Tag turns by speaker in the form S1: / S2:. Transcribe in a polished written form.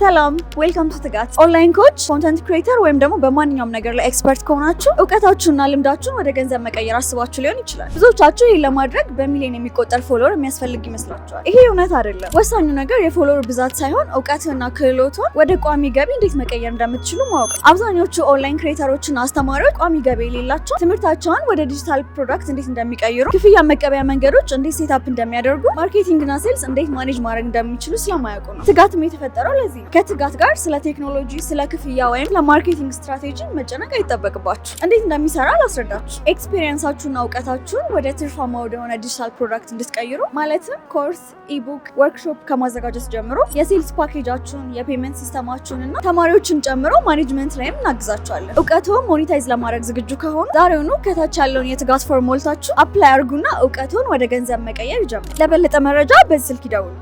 S1: ሰላም፣ welcome to ትጋት። Online coach፣ content creator ወይም ደግሞ በማንኛውም ነገር ላይ expert ከሆናችሁ እውቀታችሁንና ልምዳችሁን ወደ ገንዘብ መቀየር አስባችሁ ሊሆን ይችላል። ብዙዎቻችሁ ይህን ለማድረግ በሚሊዮን የሚቆጠር follower የሚያስፈልግ ይመስላችኋል። ይሄ እውነት አይደለም። ወሳኙ ነገር የ follower ብዛት ሳይሆን እውቀትና ክህሎቱን ወደ ቋሚ ገቢ እንዴት መቀየር እንደምትችሉ ማወቅ ነው። አብዛኞቹ online creator ኦችና አስተማሪዎች ቋሚ ገቢ የሌላቸው ትምህርታቸውን ወደ digital product እንዴት እንደሚቀይሩ፣ ክፍያ መቀበያ መንገዶች እንዴት setup እንደሚያደርጉ፣ marketing ና sales እንዴት manage ማድረግ እንደሚችሉ ስለማያውቁ ነው። ትጋትም የተፈጠረው ለዚህ ነው። ከትጋት ጋር ስለ ቴክኖሎጂ፣ ስለ ክፍያ ወይም ለ marketing strategy መጨነቅ አይጠበቅባችሁ። እንዴት እንደሚሰራ ላስረዳችሁ። Experience ኣችሁና እውቀታችሁን ወደ ትርፋማ ወደሆነ digital product እንድትቀይሩ፣ ማለትም course፣ ebook፣ workshop ከማዘጋጀት ጀምሮ የ sales package ኣችሁን፣ የ payment system ኣችሁን እና ተማሪዎችን ጨምሮ management ላይም እናግዛችኋለን። እውቀቱን monetize ለማድረግ ዝግጁ ከሆኑ ዛሬውኑ ከታች ያለውን የትጋት form ሞልታችሁ apply አድርጉና እውቀቱን ወደ ገንዘብ መቀየር ይጀምሩ። ለበለጠ መረጃ በዚህ ስልክ ይደውሉ።